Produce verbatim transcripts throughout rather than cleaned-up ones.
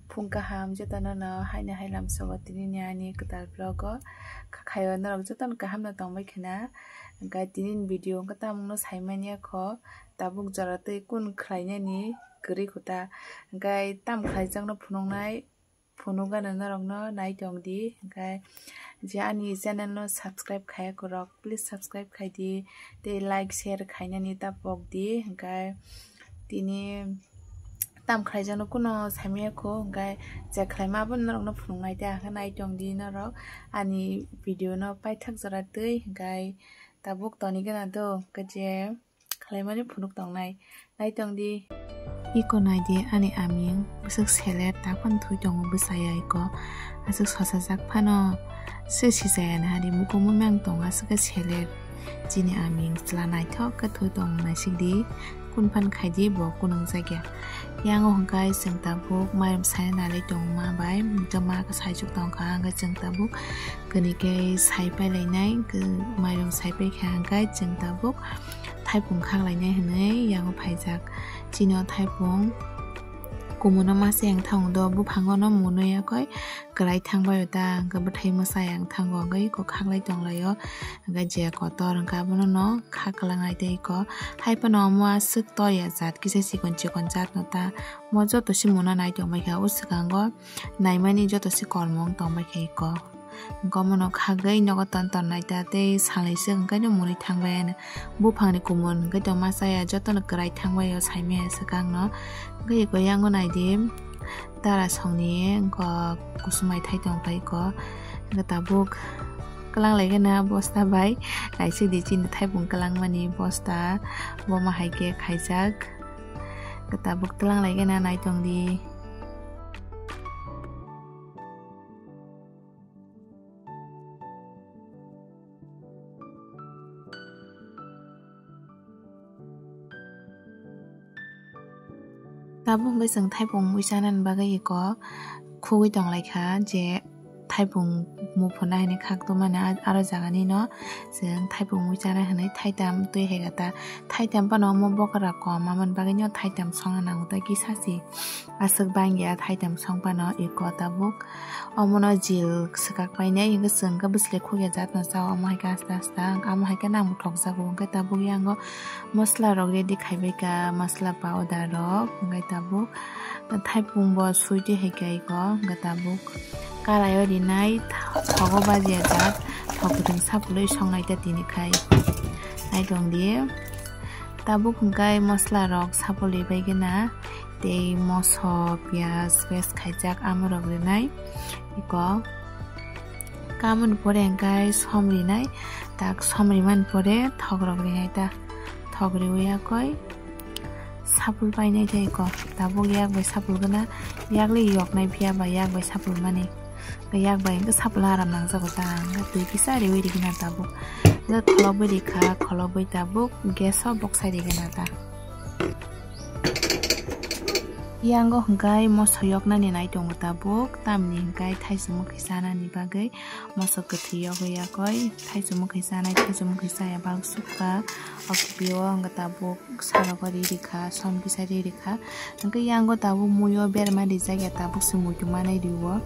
Phung kaham jotono no haino hai lamsogo tinini ani kwtal vlog o. Khayo norok jotono kaham no tongbai khna. Hwnkhe tinini video hwnkhe tamungno saimanya kho, tabuk jora twi kun khlainani kwrwi kho ta. Hwnkhe tam khlaijakno phunuknai, phunukgano norokno nai tong di. Hwnkhe je ani channel no subscribe khaya khorok, please subscribe khai di, tei like share khainani ta pok di. Hwnkhe tini tam khlaijakno kuno saimanya kho, hwnkhe je khlaima abono norokno phunuknai ta, hwnkhe nai tong di norok ani video no paithak jora twi. Hwnkhe tabuk toni gana do, hwnkhe je khlaimani phunuk tongnai, nai tong di. Iko nai di ani aming, bwswk seler, tak phano thwi tongo bwsaya iko. Aswk sosa jak phano se sisaya na hari mukumu mang tongo aswk khe seler. Chini aming chwla naithok khe thwi tong naisik di, kun phan khai di bo kunung jakya. Yango hwnkhe chwng tabuk mairum sai nalai tongma bai, hwnkhe ma khe saichuk tongkha, hwnkhe chwng tabuk kwnwi khe sai pailainai, kw-, mairum sai paikha, hwnkhe chwng tabuk thaipung khaklainai hwnwi yango phaijak. Chini o thaipung kumuno masa yang thango do, buphango no mwnwi yakoi kwrai thangbai o ta, hwnkhe bwthai masa yang thango, hwnkhe iko khaklai tonglaio, hwnkhe je kotor hwnkhe abono no khaklangnai tei iko. Hai phano omo aswk toya jat kisa chikon chikon jat no ta, mo joto se muna nai tongbai kha, o swkango naimani joto se kormo wng tongbai kha iko. Hwnkhe omono khagwi nogo ton ton nai ta tei salai se hwnkhe no mwnwi thangbai ano. Buphangni kumun hwnkhe tongma chaya jotono kwrai thangbai o saimaya swkang no. Hwnkhe iko yango nai di tara songni wngkha kusumai thai tong phai ko. Hwnkhe tabuk kwlang lai gana bosta bai naisik di chini thaipung kwlangmani bosta, bomo hai khe khaijak. Hwnkhe tabuk twlang lai gana nai tong di. Tabuk hwnkhe chwng thaipung mui chanani bagwi iko khugwi tonglaikha je thaipung muphunna hwnwi khak tongmani a-, aro jagani no chwng thaipung mui chana hwnwi thaitam twi hai kha ta. Thaitam phano omo bokra kom, aboni bagwi no thaitam songna nango ta kisa si. Aswk bangya thaitam song phano iko tabuk. Omono jil swkak painai hwnkhe chwng khe bwsle khukya jatno chao, omo hai khe aste aste ang amo hai khe nang thokjago. Hwnkhe tabuk yango masla rok ready khaibai kha, masla powder rok, hwnkhe tabuk thaipung bo sui twi hai khe iko, hwnkhe tabuk karai o rinai thogo bajia jat, thok kwthwng sapulwi songnai ta tini khai. Nai tong di. Tabuk hwnkhe masla rok sapulwi bai gana tei moso, piyaj, paste khaijak amorok rinai. Iko kamoni pore hwnkhe som rinai, tak som rimani pore thok rok rinai ta. Thok riwi yakoi sapul painai ta iko. Tabuk yak bai sapul gana, yakli yoknai phiya ba yak bai sapul mani. Yak bai hwnkhe sapul aram nangjago ta, hwnkhe twi kisa riwi rigena tabuk. Hwnkhe kholobwi rikha, kholobwi tabuk gas o boksai rigena ta. Yango hwnkhe moso yoknani nai tongo tabuk, tamni hwnkhe thaichung mwkhwi chanani bagwi moso kwthwi yogwi yakoi, thaichung mwkhwi chanai, thaichung mwkhwi chaya balsukha, o kipio hwnkhe tabuk. Salogo ri rikha, som kisa ri rikha. Hwnkhe yango tabuk muio berma rijak ya, tabuk se muitu manai rio.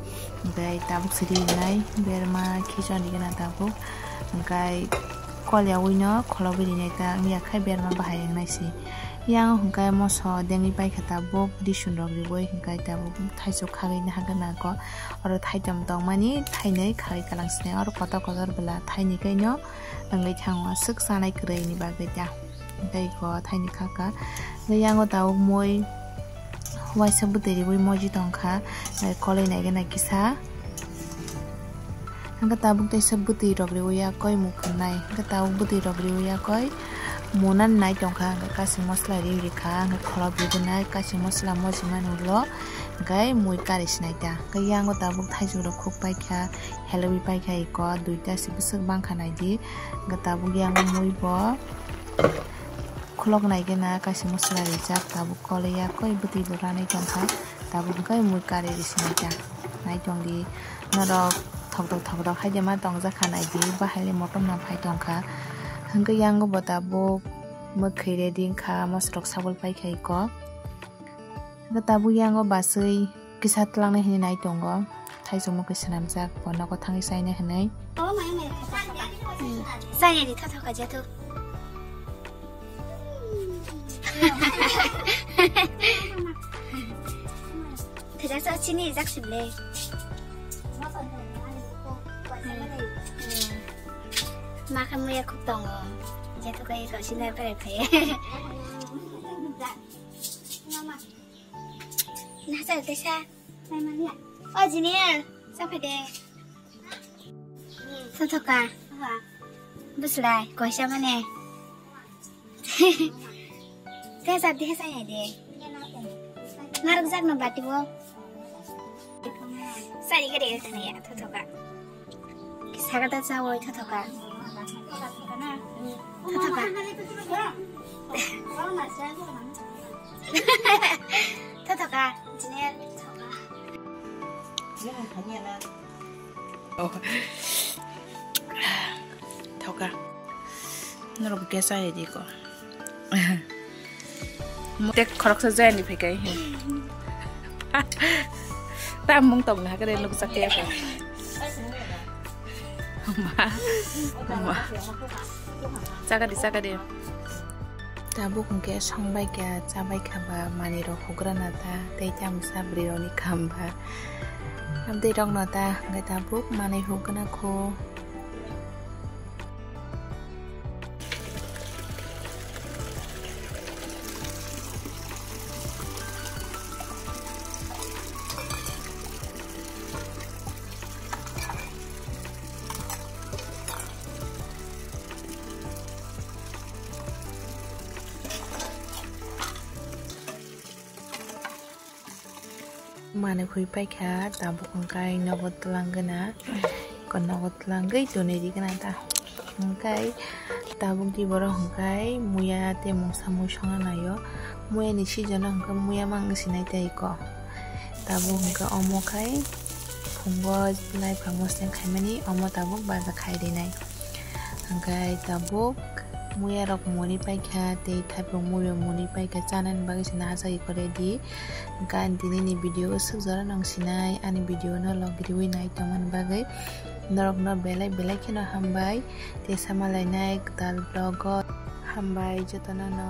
Hwnkhe tabuk se rinai berma khichon rigena tabuk. Hwnkhe kolya uino kholobwi rinai ta wngya khai berma bahai wngnai se. Yang hwnkhe moso dengwi paikha tabuk risun rok riwi, hwnkhe tabuk thaichuk khagwi nahagwi nangkho. Oro thaitam tongmani thainwi khagwi kalang sinai, oro kotor kotor bwla thaini kaino wngwi thango, swk chanai kwrwi ni bagwi ta. Tei ko thaini kha kha. Tei yango tabuk mui waisa bwtwi riwi moji tongkha, tei koloi nai gana kisa. Hwnkhe tabuk teisa bwtwi rok riwi yakoi muphunai. Hwnkhe tabuk bwtwi rok riwi yakoi munan nai tongkha. Hwnkhe kachi masla riwi rikha. Hwnkhe kholop riwi nai kachi masla moji mani ulo. Hwnkhe mui kari sinai ta. Hwnkhe yango tabuk thaichuk rok khuk paikha. Helwi paikha iko duita se bwswk bangkha naidi. Hwnkhe tabuk yango mui bo. Khulok nai gana kaisa masla rijak, tabuk koloi ya koi bwtwi bo ranai tongkha, tabuk hwnkhe mui kari risinai ta. Nai tong di norok thokdok thokdok hai de ma tongjak kha, nai di bahai le motom no phai tongkha. Hwnkhe yango bo tabuk mwkhwi ready wngkha, mosrok sabul paikha iko. Hwnkhe tabuk yango baswi Kisa tlangnai hinwi nai tongo, thaisongmo khe swnamjak, bo nogo thangwi chaina hinwi. Chaya di thothoka jeto. Thajak sa chini jak sile. Ma khe muya khuk tongo. Jeto kai ko sina pare phe. Na sa te sa. O jini, sa phe de. Thothoka. Buslai, koisa mane. Te sa de sa ya de. Narok jak no bati bo. Sari gede thani ya, thothoka. Sagata chawi thothoka. Thothoka. Thothoka. Jiner. Oh. Thoka. Norok kesa ya di ko. Tek khoroksa jaya ni phaikai. Ta mung tong na kare nuk sak ya ko. Ma. Ma. Chaka di, chaka di. Tabuk hwnkhe songbai kha, chabai kha ba manwi rok hugrana ta tei tamsa bwrwi rokni kham ba. Abdei rokno ta hwnkhe tabuk manwi hugna kho. Manwi hui paikha, tabuk hwnkhe nogo twlangwi na, nogo twlangwi tonwi rikna ta. Hwnkhe tabuk di borok hwnkhe muya tei mungsa mui songna naio. Muya ni season o hwnkhe muya mang sinai tei ko. Tabuk hwnkhe omo khai phungo lai phango seng khaimani omo tabuk baja khai rinai. Hwnkhe tabuk muya rok muni paikha tei thaipung muya muni paikha chanani bagwi se na achai kore di. Hwnkhe ani tini ni video o swk jora nang sinai ani video no log riwi nai tongmani bagwi norok no belai belai kheno hambai tei sama lainai kwtal vlog o hambai jotono no.